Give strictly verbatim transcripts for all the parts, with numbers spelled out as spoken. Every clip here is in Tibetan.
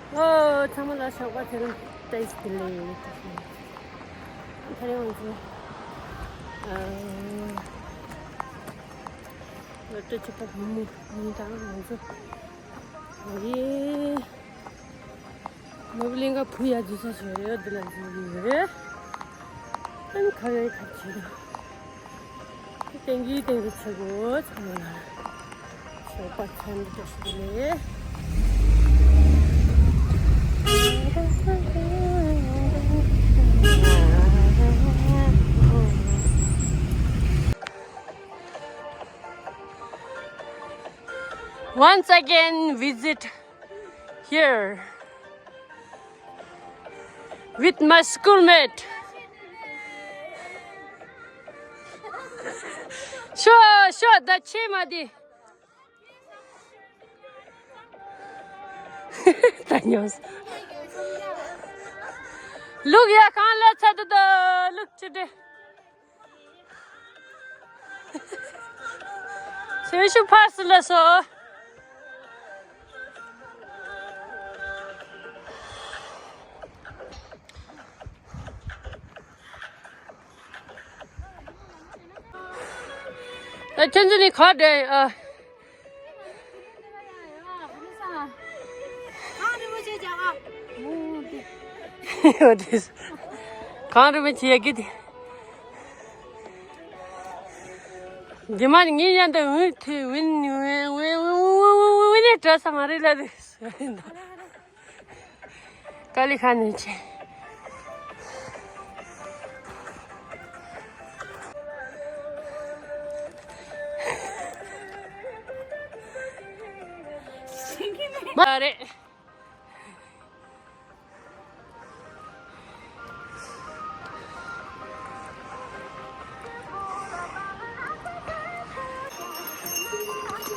ཨོ། ཚང་མ་ལ་ཞོགས་པ་དེ་རིང་ཏེས་དེ་ལས་ཡོད་དེ། ད་རེས་ང་ཚོ་ཨ་ལོ་ཏོ་ཆུ་པ་མི་མི་མི་དང་ང་ཚོ་ཨ་ཡེ་ནོར་བུ་གླིང་ག་བུ་ཡ་རྫི་ས་ཞོ་ཡོད་འདི་ལ་འཛིན་གྱི་ཡོད། ཨན་ཁ་རེ་ཁ་ཆེ་རེ། ཏེང་གི་ཏེང་གི་ཆེ་གོ་ཚང་མ་ལ་ཞོགས་པ་ཚན་རིག་ཏོ་ཞིག་ལས། Once again visit here with my schoolmate. Sure, sure, the chima di. Daniels. Look, yeah, can't let her do the look today. So you should pass the lesson. ད་ཁྱོད་ཚོ་ནི་ག་འདྲ་ཡིན་ཨ། གངས་རི་མོ་ཆེ་ཡ་གི་དེ། འདི་མ་ངའི་ཡང་འདི་འུན་ཐི་འུན་འུན་འུན་འུན་འུན་འུན་འུན་འུན་འུན་འདྲ་ས་མ་རེད་ལ་རེད། དཀའ་ལས་ཁག་ནས་ཆེ། མ་རེད།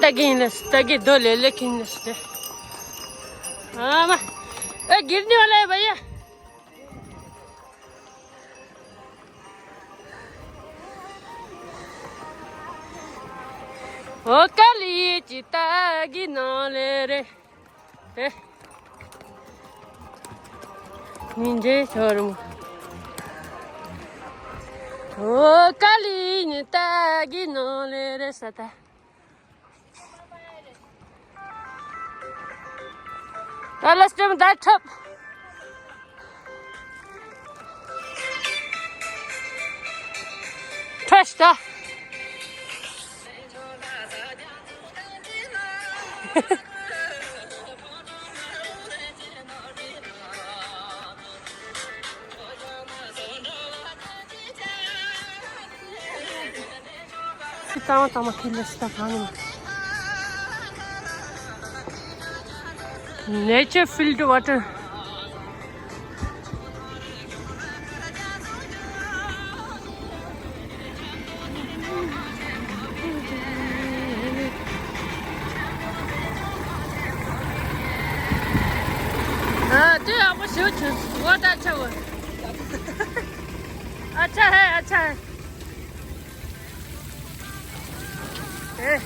ད་གིན་ལས་ད་གིན་རྡོ་ལས་ལས་གིན་ལས་ཏེ། ཨ་མ། ཨེ་གིར་ནི་བ་ལས་བ་ཡ། འོ་ཀ་ལི་ཅི་ད་གི་ནང་ལས་རེད། ཨེ། མི་འདྲེ་ཤོར་མོ། འོ་ཀ་ལི་ནི་ད་གི་ནང་ལས་རེད་ས་ད། ད་ལ་སྟེམ་ད་ཁྲབ། ཁྲ་ཤ་ད། གཙང་མ་གཙང་མ་ཁྱེར་ལ་སི་ད་གང་ནས། Nature filled water. हाँ, तो आप शुरू बहुत अच्छा हुआ। अच्छा है, अच्छा है। ཨེ།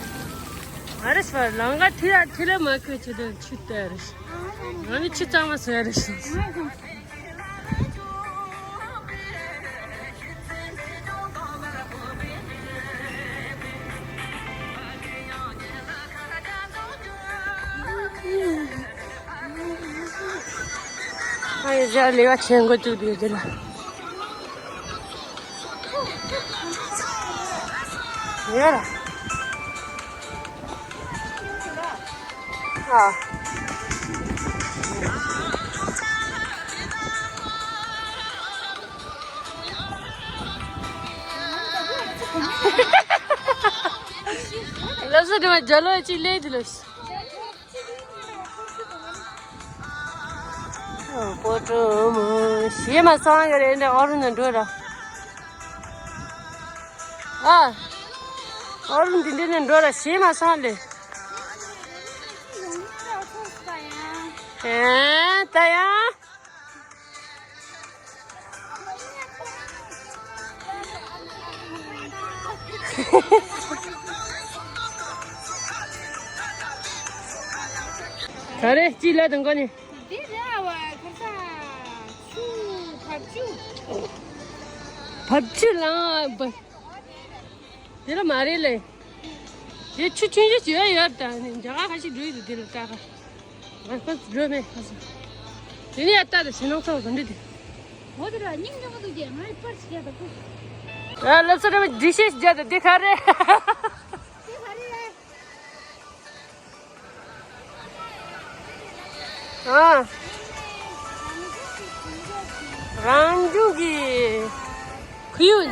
ཨ་རེ་སྤར་ལང་ག་ཐི་ཡ་ཐི་ལེ་མ་ཁུ་ཆུ་དེ་ཆུ་དེ་རེ། ང་ནི་ཆུ་གཙང་མ་ཟེར་རེ། ཨ་ཡེ་ཟེར་ལེ་བ་ཆེན་གོ་ཅུ་དུ་དེ་ལ། ཡ་ར། ཨ། ལ་ས་དེ་མ་ཇ་ལོ་ཅིག་ལེ་དེ་ལོ། སྤོ་ཏོ་མོ་ཞེ་མ་སང་གི་རེད་འདྲ་ཨོ་རུ་ན་འགྲོ་ར། ཨ། ཨོ་རུ་འདི་འདི་ནས་འགྲོ་ར་ཞེ་མ་སང་ལེ། ཨེ་ད་ཡང་། ད་རེས་ཅི་ལ་དང་གོ་ནི། དེ་རེད་བ། ཁ་ས་ཆུ་བབ་ཆུ། བབ་ཆུ་ལངས་བ། དེ་ལ་མ་རེད་ལེ། དེ་ཆུ་ཆུང་ཆུང་ཞིག་ཡོད་ཡོད་ད། ནི་རྒྱ་གར་ཁ་ཤས་འགྲོ་ཡི་འདུག་དེ་ལ་ལྟ་ག་ང་ཁོ་འགྲོ་མེད་ཁ་ས། དེ་ནི་ཡ་ལྟ་དང་ཞེ་ནང་ཚ་བ་ག་འདྲ་དེ། འོ་དེ་ར་སྙིང་རྗེ་མོ་འདུག་ཀྱེ། ང་ཡི་པར་ཞིག་རྒྱག་ད་ཁུ། ཨ་ལབ་ས་རེད་མ་འདྲི་ཤེས་ཞིག་རྒྱག་ད་དེ་ག་རེད། དེ་ག་རེད་ལེ། ཨ། རང་བྱུང་གི་ཁུ་ཡུ།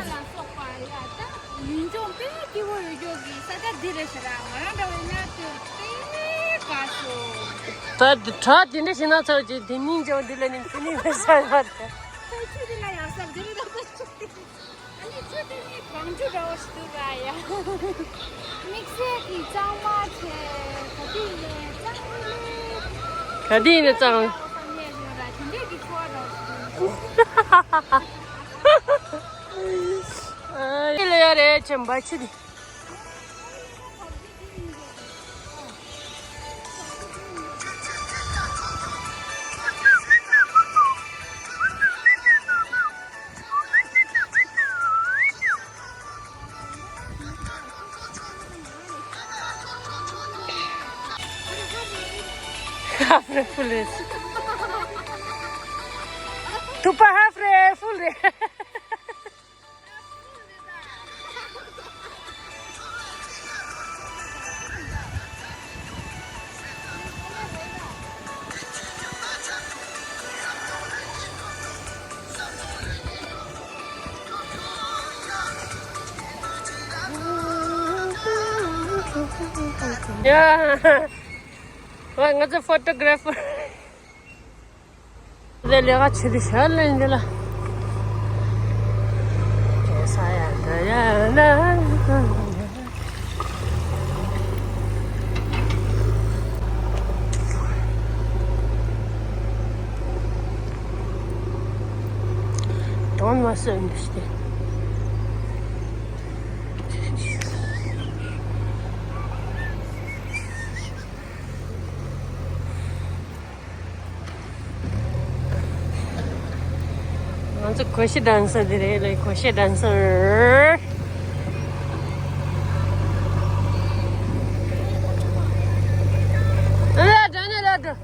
ཡུལ་ལྗོངས་དཔེ་སྐྱིད་པོ་ཡོད་རྒྱུ་གི་ས་ཆ་འདི་རེད་ཟེར་ར། ང་རང་འདྲ་བའི་ན་དེ་དཔེ་དགའ་སོང་། ད་དྲ་དེ་འདྲ་ཞིག་ན་ཚར་གྱི་དེ་སྙིང་རྗེ་བ་འདི་ལ་ནི་ཕི་ནི་མི་ས་མ་རེད། ད་ཆུ་དེ་ལ་ཡང་ས་འདི་རེད་ད། ཨ་ནི་ཆུ་དེ་ནི་གངས་ཆུ་འདྲ་བོ་ཞིག་འདུག་ར་ཡ། དམིགས་བསལ་གྱི་གཙང་མ་ཆེ། ག་དུས་ནས་གཙང་མ་ལས། ག་དུས་ནས་གཙང་། བསམ་ཡས་ཡོད་ར། དེ་འདྲས་ཀྱི་ཆུ་བ་འདྲ་བོ་ཞིག་འདུག་ཨ་ལ་ཡ་རེད་ཆེན་པ་ཆུ་དེ། ཧབ་རེ་ཧྥུལ་རེད། ཐུག་པ་ཧབ་རེ་ཧྥུལ་རེད། ཡ། ང་ཚོ་ཕོ་ཊོ་གྷ་ར་ཕར། དེ་ལས་ཀ་བྱེད་དུ་ཤར་ལེན་དེ་ལ། ཁེ་ས་ཡ་འདྲ་ཡ་ན། དོན་མ་སོན་འདི་སྟེ། ང་ཚོ་གོ་ཤེས་ཌན་སར་དེ་རེད་ལེ། གོ་ཤེས་ཌན་སར། ཨ་ལ་འགྲོ་ནས་ལ་འགྲོ།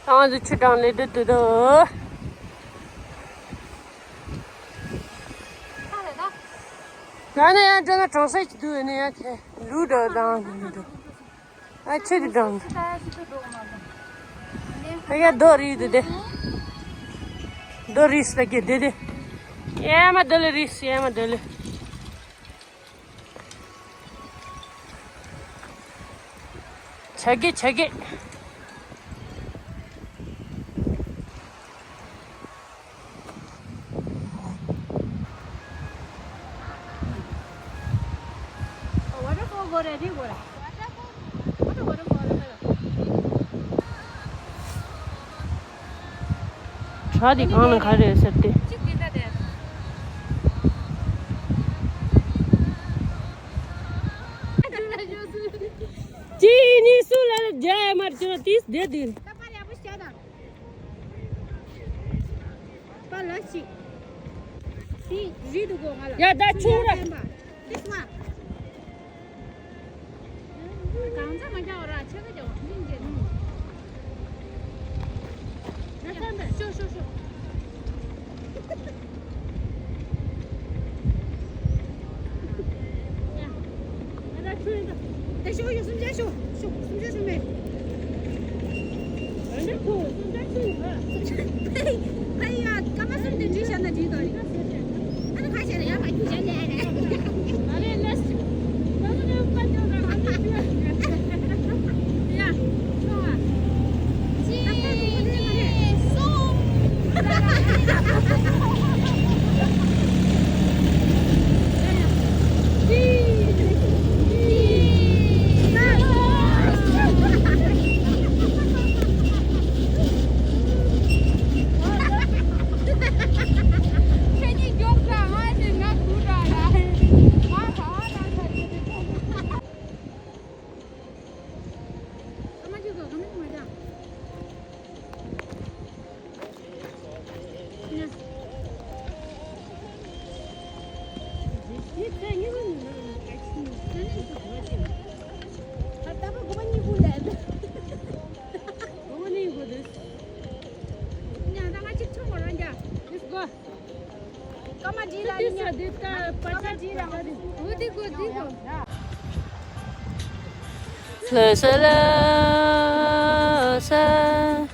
ང་ཚོ་ཆུ་དྲང་ལས་འདི་འདུག་དོ། ང་ནི་ཡང་འགྲོ་ན་གྲོང་གསེབ་ཅིག་འདུག་ནི་ཡང་དེ་ལུག་འགྲོ་དང་འདུག་ཨ་ཆུ་དེ་དྲང་། ཨ་ཡ་རྡོ་རིལ་འདུག་དེ། རྡོ་རིལ་ལ་གི་དེ་དེ། ཡ་མ་དེ་ལ་རིལ་ཡ་མ་དེ་ལ། ཆ་གེ་ཆ་གེ། བྲག་འདི་གང་ལ་ག་རེ་ཟེར་ཏེ། གཅིག་གཉིས་གསུམ་ལ་ལ་རྒྱ་ཡ་མར་ཅོ་ཏིས་དེ་དུས། པ་ལ་ཞིག་དེ་རི་དུ་གོ་ང་ལ། ཡ་ད་ཆུང་ར། ཏིས་མ། གང་ཚ་མ་རྒྱག་ར་ཆེ་ག་རྒྱག་མིན་གྱི་ནུ། ཤོ་ཤོ་ཤོ། ད་ཤོ་ཡོ་སུམ་ཅན་ཤོ་ཤོ་སུམ་ཅན་ཤོ་མེད། ཕའི་ཡ་སྐར་མ་གསུམ་དེ་འདྲི་བྱ་ན་འདྲི་དོ་རེད། ཨ་ནི་ཁ་ཤས་ལ་ཡ་ཕ་ཁྱུ་བྱ་ནས་ཨ་ནི། ཨ་ནི་ལས། ད་ནི་ནི་ཕ་ཁྱུ་ར་ཨ་ནི་ཁྱུ་ཡ། ཡ་ཤོ་ཨ། ཅི། देखो, देखो। ལྷ་ས་ལྷ་ས།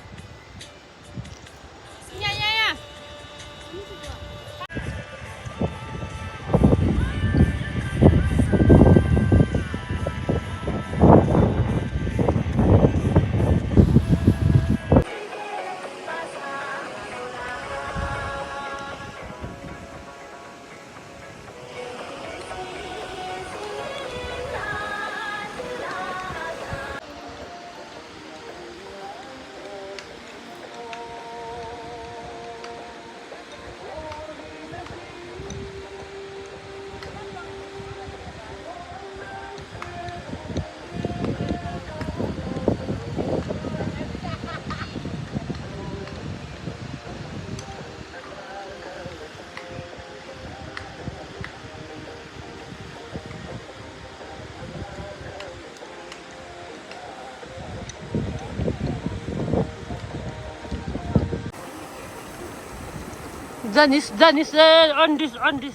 Danis, Danis, eh, on this, on this.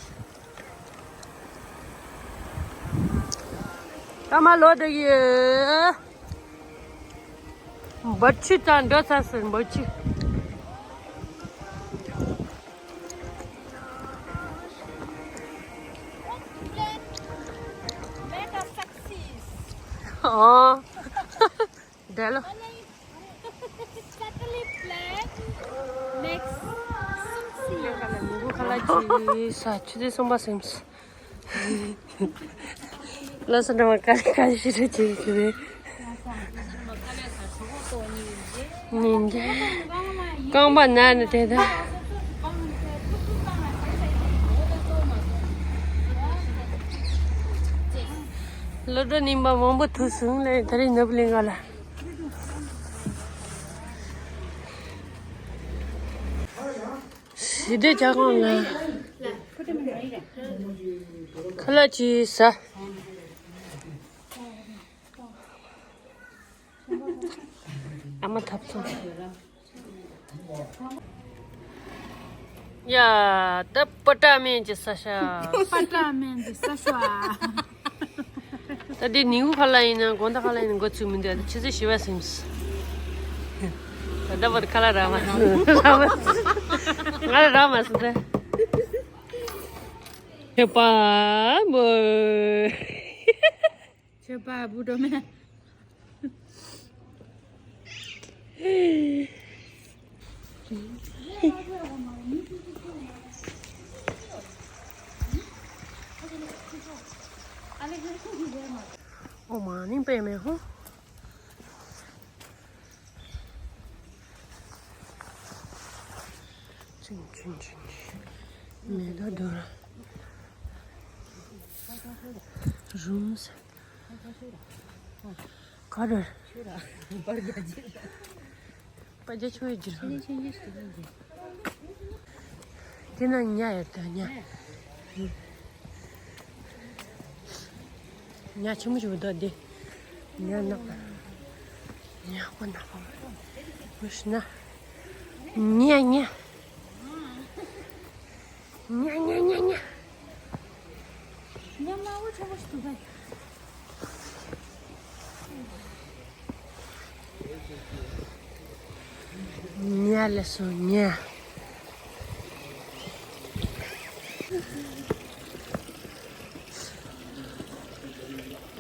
Come on, Lord, yeah. But she can't do that, but she. Oh. Delo. Next. ཁ་ལག་ཅི་ས་ཆུ་ཚོད་གསུམ་པ་སིམས། ལ་ས་འདྲ་བ་ཀ་ཀ་ཞིག་རེ་ཅིག་ཞིག་རེད། ཉིན་རྐང་པ་ན་ནི་དེ་ད། ལོ་འགྲོ་ནིང་པ་མང་པོ་ཐུག་སོང་ལེ། ད་རེས་ནུབ་ལིང་ག་ལ། ཞི་བདེ་ཇ་ཁང་ལ། ཁ་ལག་ཅི་ཟ། ཨ་མ་ཐབ་ཚང་། ཡ། ད་པ་ཏྲ་མེན་གྱི་ས་ཤ། པ་ཏྲ་མེན་གྱི་ས་ཤ། ད་འདི་ནིའུ་ཁ་ལ་ཡིན་ན་དགོང་དག་ཁ་ལ་ཡིན་ན་འགོ་ཚུགས་མི་འདུག་ད་ཆུ་ཚོད་བཞི་པ་ཟིན། ད་ལྟ་བར་ཁ་ལག་རག་མ་སོང་། རག་མ་སོང་། ང་ལ་རག་མ་སོང་ད། ཁྱོད་པ་མོ། ཁྱོད་པ་བུ་འགྲོ་མེད། ཨོ་མ་ནིང་པས་མེད་ཧོ། ཅིང་ཅིང་ཅིང་། མེ་ད་དོར། རུམས། ག་རེ། པ་རྒྱ་ཆུ་ཡི་རྒྱུ། དེ་ན་ཉ་ཡོད་ད་ཉ། ཉ་ཆེན་མོ་ཞིག་འདུག་འདི། ཉ་ནག་པ། ཉ་པ་ནག་པ། མི་ཤི་ན། ཉ་ཉ། ཉ་ཉ་ཉ་ཉ། ཉ་མ་བོ་ཆེན་པོ་ཞིག་འདུག་ག་ཉ་ལ་སོང་ཉ།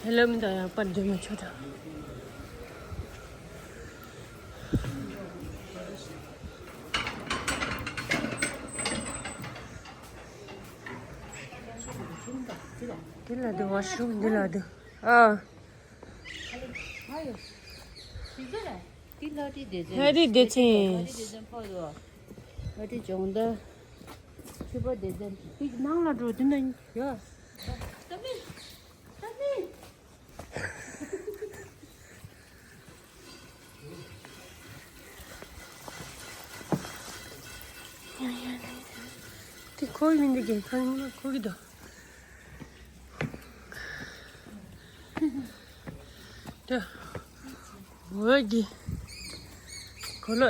ཧེ་ལམ་དང་ཡང་པར་འདི་མི་ཆོད་དང་། འདི་ལ་འདུག་ཝ་ཤི་རུམ་འདི་ལ་འདུག་ཨ། ལྷ་རི་སྡེ་ཚན། ལྷ་རི་སྡེ་ཚན་ཕོ་ཡོ། ལྷ་རི་སྦྱོང་བརྡར། ཆུ་པ་སྡེ་ཚན། འདི་ནང་ལ་འགྲོ་འདི་ན་ཡོ། ད་མི། ད་མི། དེ་ཁོ་ཡིན་འདི་རྒན་ཁང་ཡིན་ན་ཁོ་གི་དོ། དེ། འོད་ཀྱི། གོ་ལོ།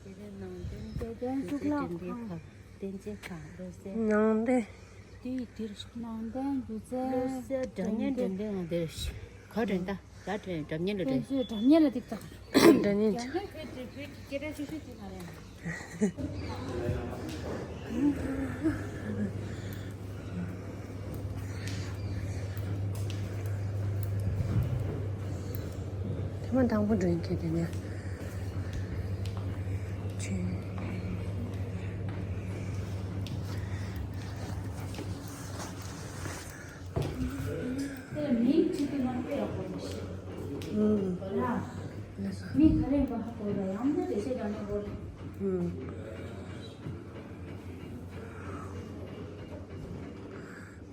དེ་ནང་བསྟན་དཔེ་སྟོན་གཙུག་ལག་ཁང་། བསྟན་འཛིན་ཁང་བློ་གསལ། ནང་བསྟན། དེ་ཡི་དེར་ནང་བསྟན་སྒྱུ་རྩལ། བློ་གསལ་སྒྲ་སྙན་དྲན་པའི་ངང་དེར། ག་དྲན་ད། ད་དྲན། སྒྲ་སྙན་ལ་དྲན། དཔེ་མཛོད་སྒྲ་སྙན་ལ་ཏིག་ཏག་སྒྲ་སྙན། སྒྲ་སྙན་བོད་དེ་བོད་ཀྱི་སྐད་སྒྲ་ཤུ་ཤུ་དེ་མ་རེད། ཐེངས་མ་དང་པོ་འགྲོ་ཡིན་ཁྱེད་དེ་ནས། ཆེ། དེ་མིང་གཅིག་གི་ནང་དཔེ་ཡག་པོ་ཡིན་ཤག་ཨུམ། ཡ། ལགས་སོ། མི་ག་རེ་འགོ་ཧ་གོ་ལ་ཡང་ན་དེ་ཤེས་ཀྱང་ནི་གོ་རེད། ཨུམ།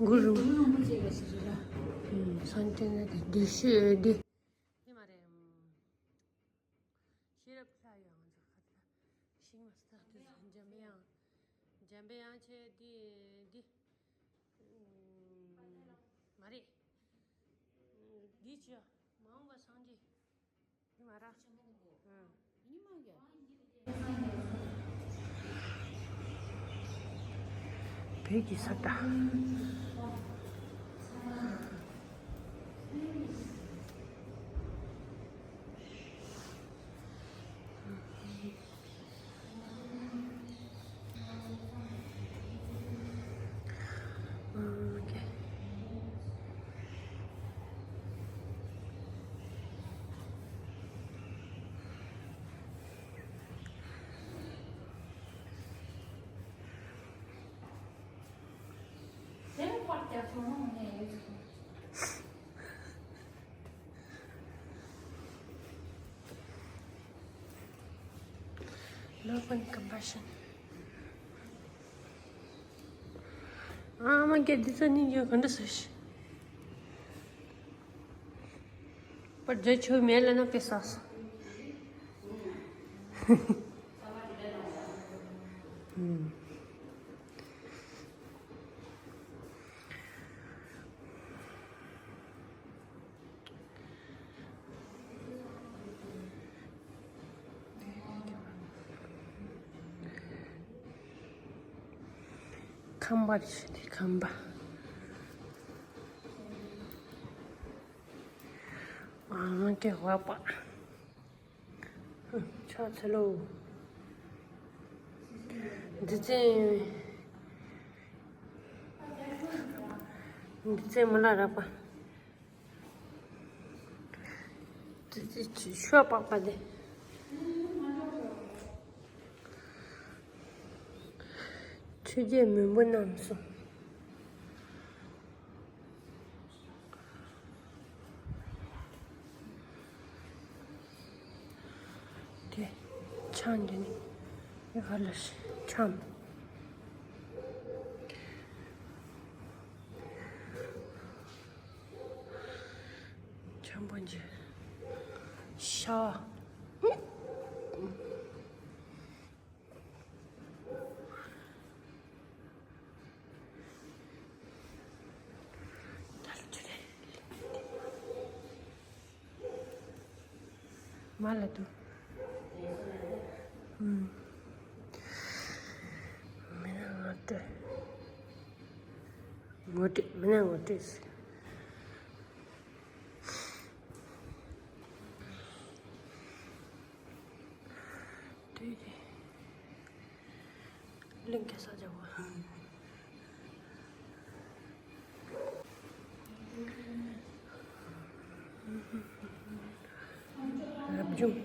གུ་རུ། གུ་རུ་རིན་པོ་ཆེ་ག་ཞིག་རེད་ལ། ཨུམ། སངས་རྒྱས་ནི་དེ་བདེ་ཤོས་བདེ། དེ་མ་རེད། ཤེས་རབ་ལྷ་ཡང་ང་ཚོ་ཁ་ཚ་ཤིང་མ་སྟག་དེ་ཚོ་འཇམ་དབྱངས། འཇམ་དབྱངས་ཆེ་འདི་འདི། མ་རེད། འདི་ཅི་མ་འོངས་པ་སངས་རྒྱས། འདི་མ་ར། བོད་ཀྱི་ས་བཀྲ། Love and compassion. ཨ་མ་ཀྱེ་འདི་ཚོ་ནི་ཡོད་ག་འདྲ་ཟེར་ཤི། པར་རྒྱ་ཆུ་མེད་ལ་ན་དཔེ་ས་སོ། ཁམས་པ་ཞིག་དེ་ཁམས་པ། ཨ་མ་ཀྱེ་བ་པ། ཕྱག་འཚལ་ལོ། འདི་ཚེ། འདི་ཚེ་མི་ལ་རག་པ། འདི་ཚེ་ཆོས་པགས་པ་དེ། ཆོས་རྒྱལ་མོན་བུ་རྣམས་སོ། དེ་ཆང་འདི་ནི་ཡ་ཧ་ལ་ཤི་ཆང་། ཆང་པོ་འཇི་ཤ། མ་ལ་དུ། ཨུམ། མི་ན་ངོ་སྤྲོད། ངོ་སྤྲོད། མི་ན་ངོ་སྤྲོད་ཟེར། དུས་དེ། གླིང་གེ་སར་རྒྱལ་པོ། རབ་བྱུང་།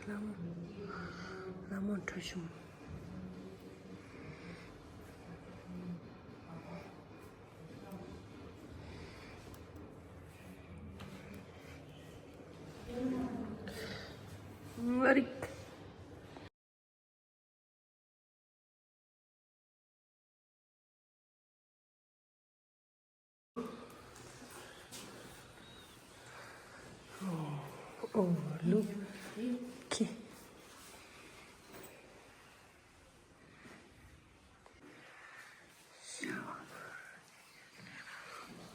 ལྷ་མོ། ལྷ་མོ་ཁྲ་ཆུང་། ང་རིག་ཨོ། ཨོ། ལུག་ཁྱི།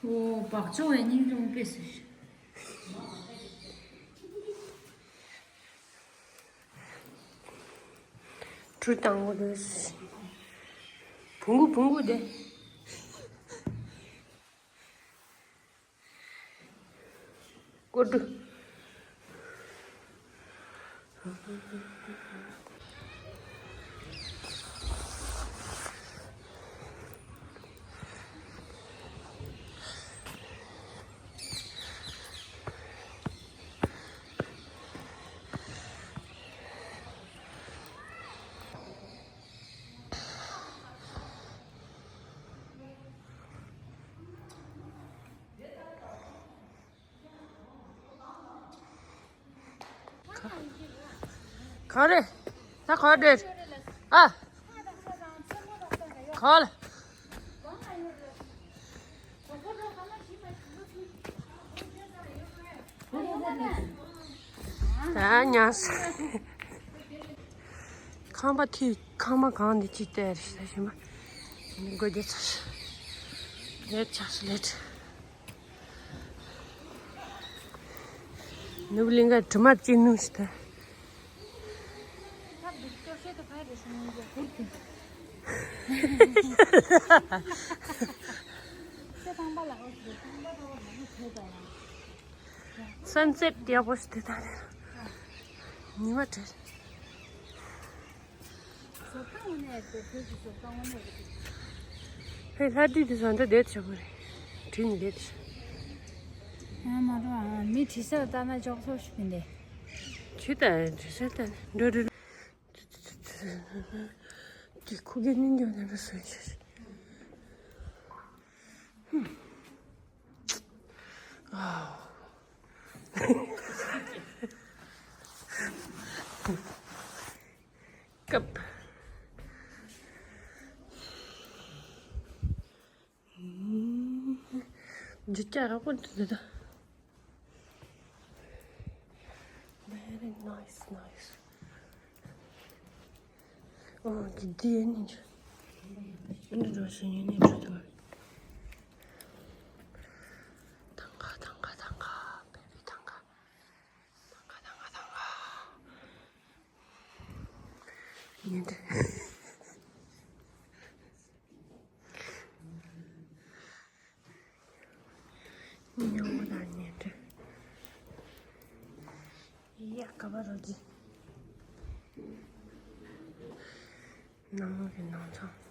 ཨོ། བག་ཅོ་བའི་སྙིང་རླུང་དཔེ་སྲིད། གྲུ་དང་པོ་དེ། བུང་གུ་བུང་གུ་དེ། ཀོ་ཀྲུ། ག་རེ། ད་ག་རེ། ཨ། ག་ལ། ད་ཉལ་སོང་། ཁང་པ་ཐིག་ཁང་པ་གང་འདི་ཅིག་ལྟ་རེ་ཞིག་ད་ཞིག་མ། ནི་དགོས་རྒྱུ་ཚར། ལེད་ཆགས་སུ་ལེད། ནུབ་གླིང་ག་དྲི་མ་ཅི་ནུས་ཤི་ད། སན་སེཊ་ཡག་པོ་ཞིག་དེ་ད་རེད། ཉི་མ་བྲལ། ཧེ། ལྷ་བྲིས་དེ་བཟོ་འདྲ་བསྡད་བྱ་བོ་རེད། བྲིས་ནི་བསྡད་བྱ། ང་མ་རོ་ཨ་མི་བྲིས་ས་ལྟ་ན་ཅོག་ཙོ་ཞིག་མི་འདེ། ཆུ་ད་བྲིས་ས་ལྟ་ན་འགྲོ་འགྲོ། དེ་ཁུ་གེ་ནི་འགྱོ་ན་ར་སོན་ཆེ། ཨ། སྐབས། འཇིགས་སྐྱག་རག་པོ་འདུག་ད། Very nice, nice. ཨོ། འདི་འདི་ཡིན་ནི་ཆུ། འདི་འགྲོ་ཞིང་ཡིན་ནི་ཆུ་དང་། ཐང་ག་ཐང་ག་ཐང་ག། བེ་བི་ཐང་ག། ཐང་ག་ཐང་ག་ཐང་ག། ཉིན་དེ། ཉིན་ཡག་པོ་དང་ཉིན་དེ། ཡ། ག་པར་རོ་ཅི། ནང་གི་ནང་ཚང་།